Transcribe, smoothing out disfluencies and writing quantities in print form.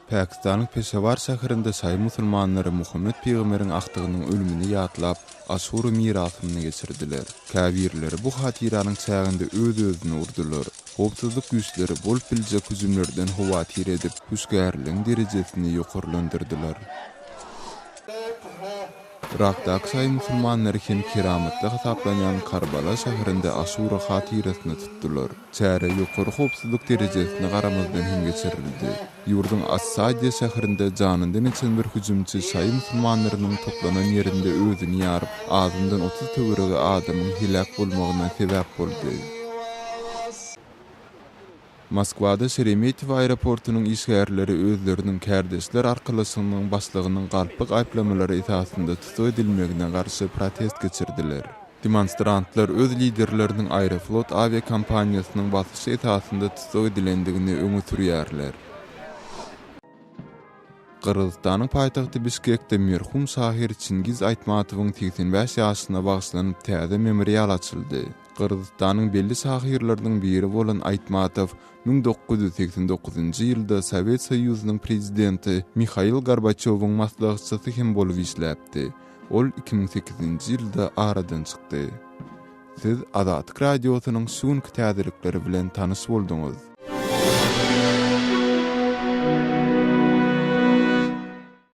Pakistanyň Peşawar şäherinde şaýy musulmanlary Muhammet pygamberiň agtygynyň ölümini ýatlap, Aşura mirasymyny geçirdiler. Käbirleri bu hatyranyň çäginde öz-özüni urdular. Howpsuzlyk güýçleri bolup biljek hüjümlerden howatyr edip, hüşgärligiň derejesini ýokarlandyrdylar. Yrakdaky şaýy musulmanlary hem keramatly hasaplanýan Karbala şäherinde Aşura hatyrasyny tutdular. Çäre ýokary howpsuzlyk derejesine garamazdan hem geçirildi. Ýurduň As-Sadiýa şäherinde janyndan geçen bir hüjümçi şaýy musulmanlarynyň toplanan ýerinde özüni ýaryp, azyndan 30 töweregi adamyň heläk bolmagyna sebäp boldy. Moskwada Şeremetýewo aeroportunyň işgärleri özleriniň kärdeşler arkalaşygynyň başlygynyň galplyk aýyplamalary esasynda tussag edilmegine garşy protest geçirdiler. Demonstrantlar öz liderleriniň Aeroflot awiakompaniýasynyň basyşy esasynda tussag edilendigini öňe sürýärler. Gyrgyzystanyň paýtagty Bişkekde merhum şahyr Çingiz Aýtmatowyň 85 ýaşyna bagyşlanyp täze memorial açyldy. Gyrgyzystanyň belli şahyrlarynyň biri bolan Aýtmatow 1989-njy ýylda Sowet Soýuzynyň prezidenti Mihail Gorbaçýowyň maslahatçysy hem bolup işläpdi. Ol 2008-nji ýylda aradan çykdy. Siz Azatlyk Radiosynyň şu günki täzelikleri bilen tanyş bolduňyz.